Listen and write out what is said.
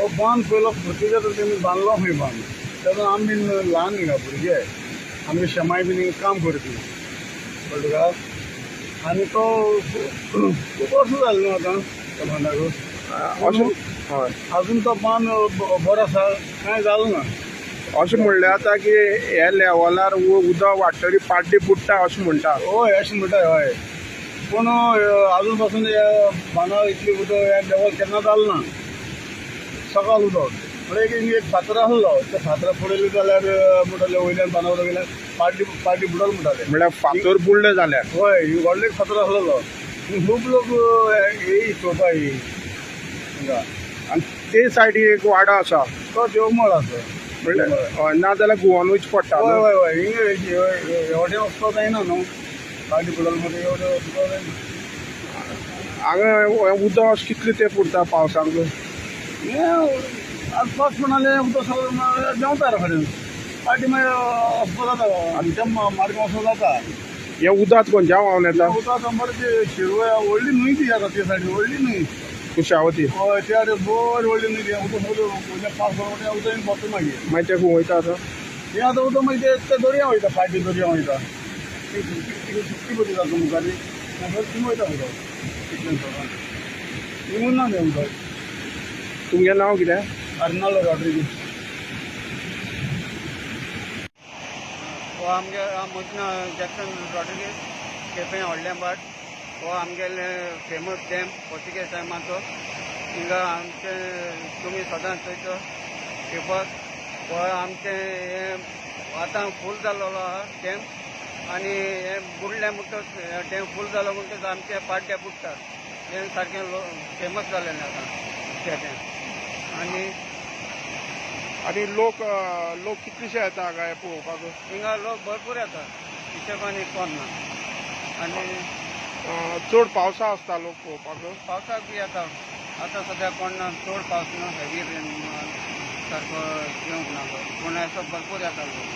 हो बांद पयलो पुर्तुगेजान तेमी बांदलो खंय बांद, तेन्ना आमी बीन ल्हान हिंगा भुरगे, आमगे शेमाय बीन हिंगा काम करपी, कळ्ळें तुका. आनी तो खूब वर्सां जालीं न्हू आतां त्या बांदाक. अशें हय, अजून तो बांद बरो आसा, कांय जालें ना. अशें म्हणलें जाता की हे लेवलार उदक वाडटरी पाड्डी बुडटा अशें म्हणटा. हय, अशें म्हणटा हय, पूण आजून पासून ह्या बांदार इतलें उदक ह्या लेवल केन्ना जालें ना. सकाळ उदक म्हणल्यार एक एक फातर आसलो, त्या फातरा पडयले जाल्यार म्हणटाले वयल्यान बांदावर वयल्यान पाड्डी पाड्डी बुडल म्हणटाले. म्हळ्यार फातर बुडले जाल्यार. हय, व्हडलो एक फातर आसलेलो. खूब लोक येई चोवपा येई हिंगा. आनी ते सायडीक एक वाडो आसा, तो देवमळ आसा. म्हणल्यार हय, ना जाल्यार घुंवोन वयचें पडटा. हय न्हू. हय हय, हिंगा हेवटेन वचपाक जायना न्हू, पाड्डी बुडल म्हणटा हेवटेन वचपाक जायना. हांगा हें उदक अशें कितलें तेंप उरता पावसाक? हें आतां पावस म्हणाले उदक सगळें देंवता रोखडें, पाटी मागीर वचपा जाता, आमच्या मार्गान वचपाक जाता. हें उदक खंयच्यान व्हांवन येता? उदक मरे ते शिरवय व्हडली न्हंय ती आतां ते सायडीन व्हडली न्हंय. कुशावती. हय, त्या सायडीन बरी व्हडली न्हंय ती, उदक सगळें पावस पडलो उदक भरता मागीर. मागीर ते खंय वयता आतां? हें आतां उदक मागीर ते दर्या वयता, पाटी दर्या वयता, ती सुकी बरी जाता मुखार, थंय वयता उदक इतलें सगळें हिंगा ना तें उदक. तुमगें नांव कितें? अर्नाल्डो रॉड्रिगीस. हो आमगे म्हजें नांव जॅक्सन रॉड्रिगीस, केपें व्हडलें भाट. हो आमगेले फेमस डॅम पोर्तुगेज टायमाचो. हिंगा आमचे तुमी सदांच चोयचो येवपाक. हो आमचें हें आतां फूल जाल्लो आहा डॅम, आनी हें बुडलें म्हणटच डॅम फूल जालो म्हणटच आमचे पाड्डे बुडटा. हें सारकें फेमस जालेलें आतां केपें. आनी आनी लोक लोक कितलेशे येता हांगा हें पळोवपाक? हिंगा लोक भरपूर येता, हिशोबान कोण ना. आनी चड पावसा आसता लोक पळोवपाक? पावसाक बी येता. आतां सद्या कोण ना, चड पावस ना, हेवी रेन सारको येवंक ना, पूण असो भरपूर येता लोक.